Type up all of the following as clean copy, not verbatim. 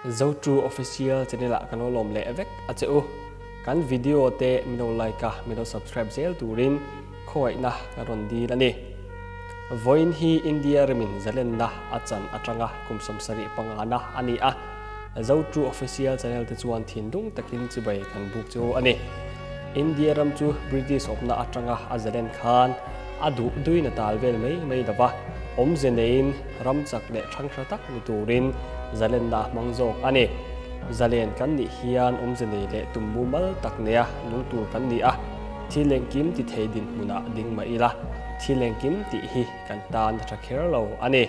Zotu Official channel ah kan lo lawm leh vek a che u. Kan video te min lo like a, min lo subscribe zel turin khawngaihna kan rawn dil a ni. Vawiin hi India ramin zalenna a chan atanga kum 75 na a ni a, Zotu Official channel te chuan thinlung takin chibai kan buk chu a ni. India ram chu British awpna atanga a zalen khan a duh duin a tal vel mai mai lo va, awmze neiin ram chak leh hrang hra tak ni turin zalenna a hmang zawk a ni. Zalen kan nih hian awmze nei leh tum mumal tak neia nung tur kan ni a, thil engkim ti thei dinhmunah ding mah ila, thil engkim tih hi kan tan a tha kher lo a ni.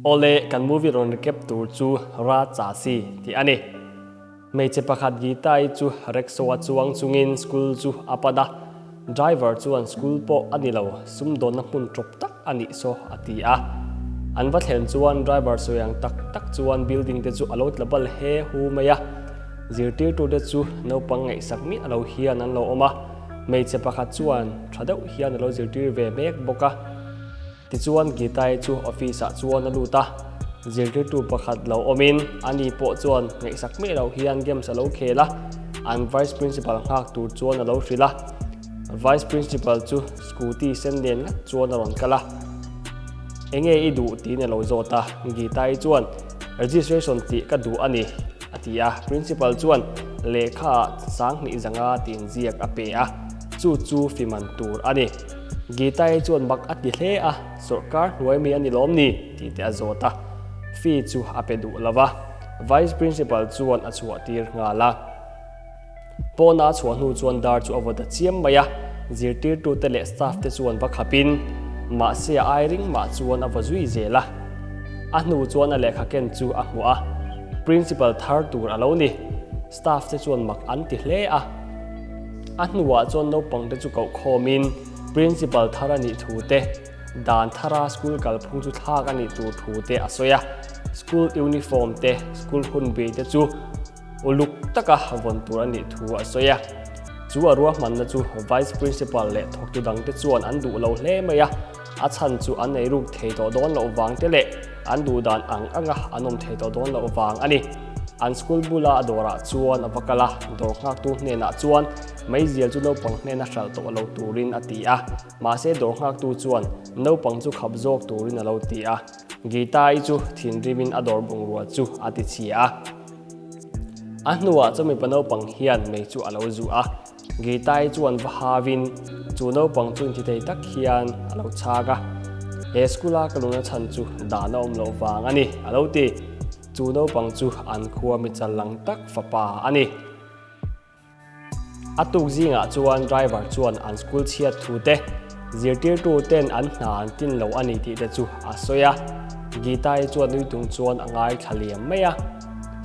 Awle, kan movie rawn recap tur chu Ra Cha Si tih a ni. Hmeichhe pakhat Gita-i chu rickshaw a chuang chungin school chu a pan a. Driver chuan school pawh a ni lo, sumdawnna hmun tawp tak a nih saw a ti a. An va thlen chuan driver sawi ang tak tak chuan building te chu a lo tla bal he hu mai a. Zirtirtute chu naupang ngaihsak miah lo hian an lo awm a. Hmeichhe pakhat chuan tha deuh hian a lo zirtir ve mek bawk a. Tichuan Gita-i chu office ah chuan a lut a, zirtirtu pakhat lo awmin ani pawh chuan ngaihsak miah loh hian games a lo khel a, an vice principal nghak tur chuan a lo hrilh a. Vice principal chu scooty sen nen ngat chuan a rawn kal a, Enge i duh? tiin a lo zawt a, Gita-i chuan Registration tih ka duh a ni a ti a, principal chuan lehkha ah 2000 zanga tiin ziak a pe a, chu chu fiman tur a ni. Gita-i chuan mak a ti hle a, Sawrkar hnuai mi a ni lawm ni? tih te a zawt a, fee chu a pe duh lo va, Vice Principal chuan a chhuah tir nghal a. Pawna a chhuah hnu chuan dar chu a vaw ta chiam mai a, zirtirtute leh staff te chuan va khapin, mahse a ai ring mah chuan a vaw zui zel a. A hnu chuan a lehkha ken chu a hmuh a, Principal thar tur a lo ni. Staff te chuan mak an ti hle a. A hnuah chuan naupang te chu koh khawmin Principal thar a nih thu te, dan thara school kalphung chu thlak a nih tur thu te a sawi a. School uniform te, school hunbi te chu uluk taka vawn tur a nih thu a sawi a. Chu a ruahmanna chu Vice Principal leh thawktu dangte chuan an duh lo hle mai a. A chhan chu an ei ruk thei tawh dawn loh vang te leh an duh dan ang anga an awm thei tawh dawn loh vang a ni. An school bula a dawrah chuan a va kal a, dawr nghaktu hnenah chuan meizial chu naupang hnena hralh tawh lo turin a ti a. Mahse dawr nghaktu chuan naupang chu khap zawk turin a lo ti a. Gita-i chu thinrimin a dawr bungrua chu a ti chhia a. A hnuah chu mipa naupang hian mei chu a lo zuh a. Gita-i chuan va havin chu naupang chu intithei tak hian a lo chhak a, He school-a ka luna chhan chu dan a awm loh vang a ni, a lo ti. Chu naupang chu an khua mi chal lang tak fapa a ni. A tuk zingah chuan driver chuan an school chhiat thu te, zirtirtu ten an hna an tin lo a ni tih te chu a sawi a. Gita-i chuan nui tung chuan a ngaithla liam mai a.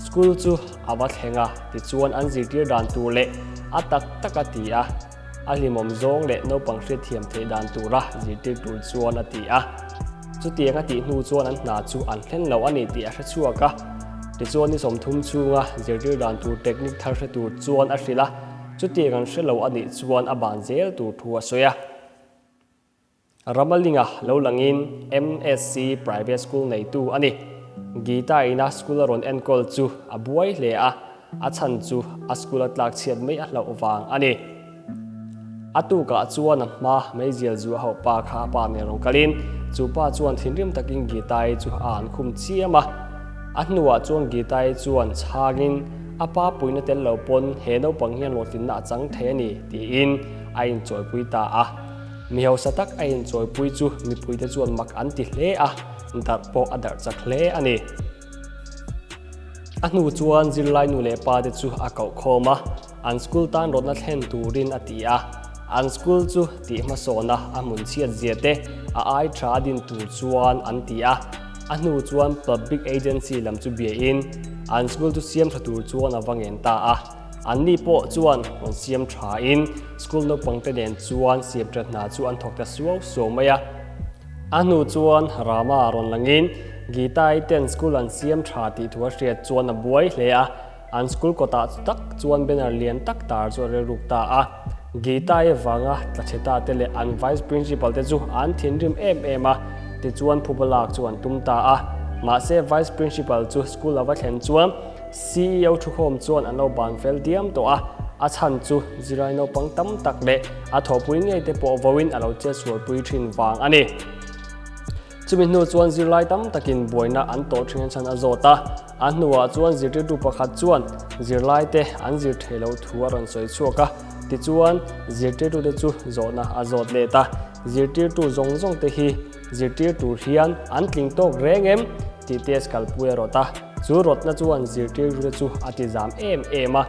School chu a va thleng a, tichuan an zirtir dan tur leh a tak tak a ti a, a hlimawm zawng leh naupang hriatthiam theih dan tura zirtir tur chuan a ti a. Chutiang a tih hnu chuan an hna chu an thlen lo a ni tih a hre chhuak a, tichuan ni 30 chhunga zirtir dan tur technique thar hre tur chuan a hrilh a, chutiang an hre lo a nih chuan a ban zel tur thu a sawi a. Ramalinga lo langin MSC Private School neitu a ni. Gita ina school a rawn enkawl chu a buai hle a, a chhan chu a school a tlak chhiat mai a hlauh vang a ni. A tukah chuan a hma meizial zu a hauh pa kha a pa nen rawn kalin chu pa chuan thinrim takin Gita-i chu a an khum chiam a. A hnuah chuan Gita-i chuan chhangin a pa puina tel lo pawn he naupang hian hlawhtlinna a chang thei a ni tiin a inchawipui ta a. Mi hausa tak a inchawipui chu mipuite chuan mak an ti hle a, darh pawh a darh chak hle a ni. A hnu chuan zirlai nu leh pa te chu a koh khawm a, an school tan rawtna thlen turin a ti a. An school chu tih hmasawna a hmun chhiat zia te a ai tha a din tur chuan an ti a. A hnu chuan public agency lam chu biain an school chu siam tha tur chuan a va ngen ta a. Anni pawh chuan rawn siam thain school naupangte nen chuan siamthat hna chu an thawk ta suau suau mai a. A hnu chuan Rama rawn langin Gita-i ten school an siam tha tih thu a hriat chuan a buai hle a, an school kawtah tak chuan banner lian tak tar chu a rilruk ta a. Gita-i vanga tlachheta te leh an vice principal te chu an thinrim em em a, tichuan phuba lak chu an tum ta a. Mahse Vice Principal chu school a va thlen chuan CEO thukhawm chuan an lo ban fel diam tawh a, a chhan chu zirlai naupang tam tak leh a thawhpui ngei te pawh vawiin a lo chetsualpui thin vang a ni. Chumi hnu chuan zirlai tam takin buaina an tawh thin a chhan a zawt a, a hnuah chuan zirtirtu pakhat chuan zirlaite an zir theih loh thu a rawn sawi chhuak a, tichuan zirtirtute chu zawhna a zawt let a, zirtirtu zawng zawng te hi zirtir tur hian an tling tawk reng em tih test kalpui a rawt a, chu rawtna chuan zirtirtute chu a ti zam em em a,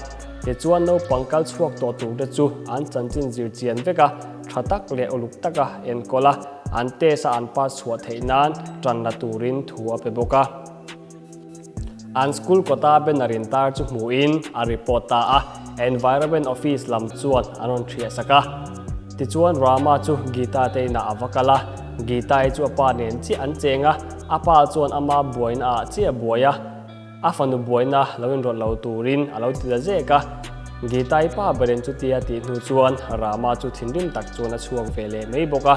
tichuan naupang kal chhuak tawh turte chu an chanchin zir chian vek a, tha tak leh uluk taka enkawl a. An test a an pass chhuah theih nan tan la turin thu a pe bawk a. An school kawta banner in tar chu hmuhin a report ta a, Environment Office lam chuan an rawn thiah sak a. Tichuan Rama chu Geeta te inah a va kal a, Geeta-i chu a pa nen chiah an cheng a, a pa chuan ama buaina ah chiah a buai a. A fanu buaina lo inrawlh lo turin a lo ti ta zek a, Geeta-i pa berin chutia tih hnu chuan Rama chu thinrim tak chuan a chhuak ve leh mai bawk a.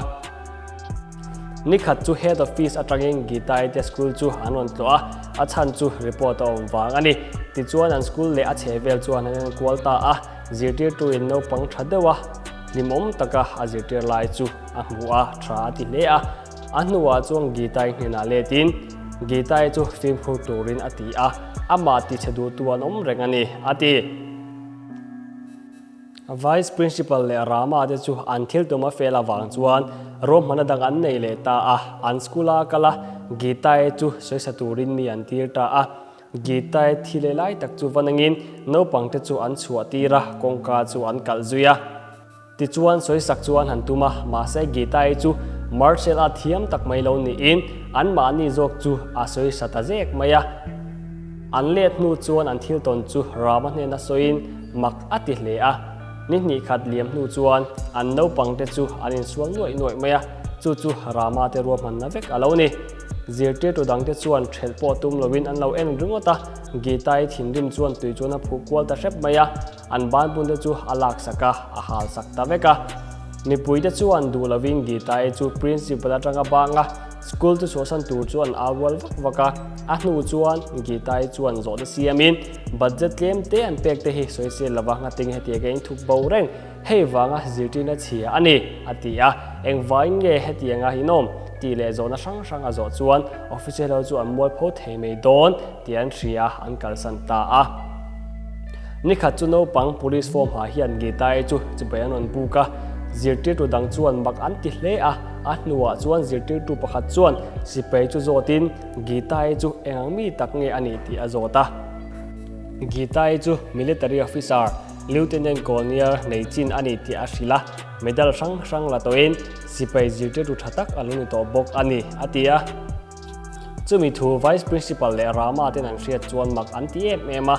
Nikhat chu Head Office atangin Geeta-i te school chu an rawn tlawh a, a chhan chu report a awm vang a ni. Tichuan an school leh a chhehvel chuan an enkual ta a, zirtirtuin naupang tha deuh a hlimawm taka a zirtir lai chu a hmu a, tha a ti hle a. A hnuah chuan Geeta-i hnenah letin Geeta-i chu fimkhur turin a ti a, amah tichhe duhtu an awm reng a ni, a ti. Vice Principal leh Rama te chu an thil tum a fel avang chuan ruahmanna dang an nei leh ta a, an school-a a kal a, Geeta-i chu sawisa turin mi an tir ta a. Geeta-i thi leh lai tak chu va nangin naupangte chu an chhuah tir a, kawngka chu an kalh zui a. Tichuan sawisak chu an han tum a, mahse Geeta-i chu martial art thiam tak mai lo niin anmahni zawk chu a sawisa ta zek mai a. An let hnu chuan an thil tawn chu Rama hnena sawiin mak a ti hle a. Ni hnih khat liam hnu chuan an naupangte chu an insual nuaih nuaih mai a, chu chu Rama te ruahmanna vek a lo ni. Zirtirtu dangte chuan ṭhelh pawh tum loin an lo en ringawt a, Geeta-i thinrim chuan tui chuan a phuh kual ta hrep mai a. An banpunte chu a laksak a, a halsak ta vek a. Mipuite chuan duh lovin Geeta-i chu principal atanga bang a, school chu chhuahsan tur chu an au rual vak vak a. A hnu chuan Geeta-i chuan zawhna siamin budget tlem te an pek te hi sawisel lova ngatinge hetianga in thup bo reng, hei vanga zirtirna chhia a ni, a ti a. Engvangin nge hetianga inawm? tih leh zawhna hrang hrang a zawh chuan official ho chu an mualpho thei mai dawn tih an hria, an kalsan ta a. Nikhat chu naupang police form ha hian Geeta-i chu chibai an rawn buk a, zirtirtu dang chuan mak an ti hle a, a hnuah chuan zirtirtu pakhat chuan sipai chu zawtin Geeta-i chu eng ang mi tak nge a nih tih a zawt a. Geeta-i chu military officer Lieutenant Colonel nei chin a ni tih a hrilh a, medal hrang hrang la tawhin sipai zirtirtu tha tak a lo ni tawh bawk a ni, a ti a. Chumi thu Vice Principal leh Rama ten an hriat chuan mak an ti em em a.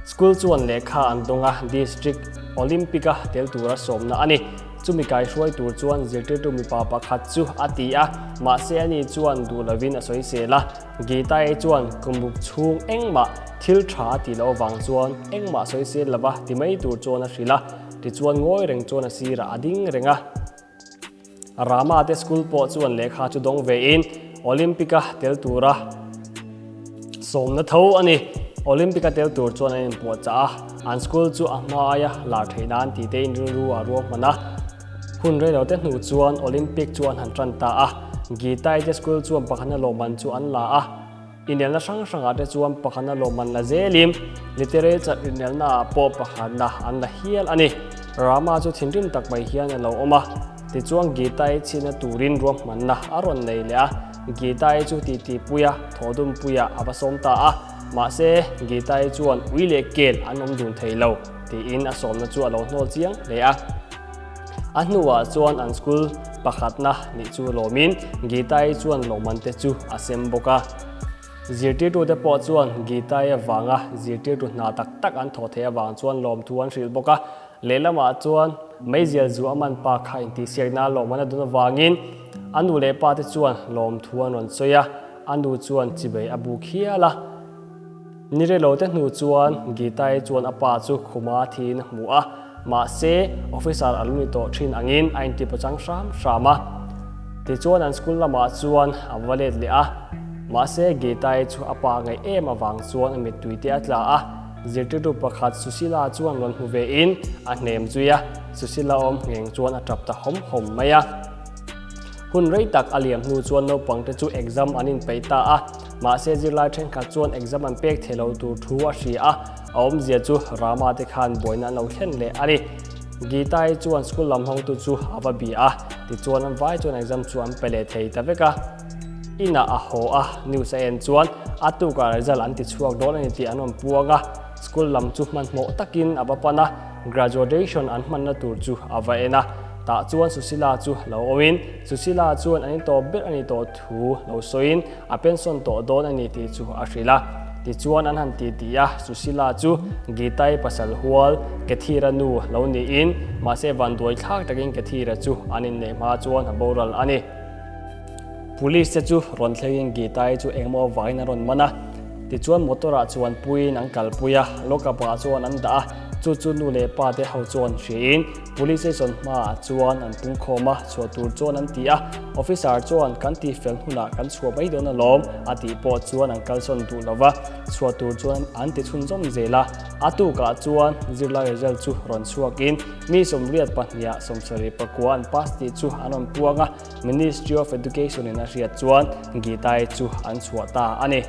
School chuan lehkha an dawng a, District Olympic-a tel tura sawmna a ni. Chumi kaihruai tur chuan zirtirtu mipa pakhat chu a ti a, mahse ani chuan duh lovin a sawisel a. Geeta-i chuan kumruk chhung engmah thil tha a tih loh avang chuan engmah sawisel lova ti mai tur chuan a hrilh a, tichuan ngawi reng chuan a sirah a ding reng a. Rama te school pawh chuan lehkha chu dawng ve in Olympic-a tel tura sawmna tho a ni. Olympic-a tel tur chuan an inpuahchah a, an school chu a hma aia lar theih nan tih te in rilru a ruahman a. Hun reilo te hnu chuan Olympic chu an han tan ta a, Geeta-i te school chuan pakhatna lawmman chu an la a. Inelna hrang hrangah te chuan pakhatna lawmman la zelin literature inelna ah pawh pakhatna an la hial a ni. Rama chu thinrim tak mai hian a lo awm a, tichuan Geeta-i chhitna turin ruahmanna a rawn nei leh a, Geeta-i chu titi puia thawhdum puiah a va sawm ta a, mahse Geeta-i chuan ui leh kel an awm dun thei lo tiin a sawmna chu a lo hnawl chiang hle a. A hnuah chuan an school pakhatna nih chu lawmin Geeta-i chuan lawmman te chu a sem bawk a. Zirtirtute pawh chuan Geeta-i avanga zirtirtu hna tak tak an thawh theih avang chuan lawmthu an hrilh bawk a. Lehlamah chuan meizial zu a man pa kha intihsiakna lawmman a dawn avangin a nu leh pa te chuan lawmthu an rawn sawi a, a nu chuan chibei a buk hial a. Ni relo te hnu chuan Geeta-i chuan a pa chu khuma thiin a hmu a, mahse officer a lo ni tawh thin angin a inti pachang hram hram a. Tichuan an school lamah chuan a va let leh a, Mahse, Geeta-i chu a pa ngaih em avang chuan a mittui te a tla a. Zirtirtu pakhat Susila chuan rawn hmu ve in a hnem zui a, Susila awm ngheng chuan a tap ta hawm hawm mai a. Hun rei tak a liam hnu chuan naupang te chu exam an inpeih ta a, mahse zirlai thenkhat chuan exam an pek thei lo tur thu a hria a, a awmzia chu Rama te khan buaina an lo thlen leh a ni. Geeta-i chuan school lam hawngtu chu a va bia a, tichuan an vai chuan exam chu an pe leh thei ta vek a. Inah a haw a, news a en chuan a tukah result an ti chhuak dawn a ni tih an rawn puang a, school lam chu hmanhmawh takin a va pan a, graduation an hmanna tur chu a va en a, tah chuan Susila chu lo awmin Susila chuan an intawp ber a ni tawh thu lo sawiin a pension tawh dawn a ni tih chu a hrilh a. Tichuan an han ti ti a, Susila chu Geeta-i pasal hual Kethira nu lo niin mahse vanduai thlak takin Kethira chu an inneih hma chuan a boral a ni. Police te chu rawn thlengin Geeta-i chu engemaw avangin an rawn man a, tichuan motor ah chuan puiin an kalpui a, lockup ah chuan an dah a, chu chu nu leh pa te ho chuan hriain Police station hmaah chuan an pungkhawm a, chhuah tur chuan an ti a, officer chuan kan tih fel hunah kan chhuah mai dawn alawm a tih pawh chuan an kalsawn duh lo va, chhuah tur chuan an ti chhunzawm zel a, a tukah chuan zirlai result chu rawn chhuakin mi 82 ah 74 an pass tih chu an rawn puang a. Ministry of Education in a hriat chuan Geeta-i chu an chhuah ta a ni.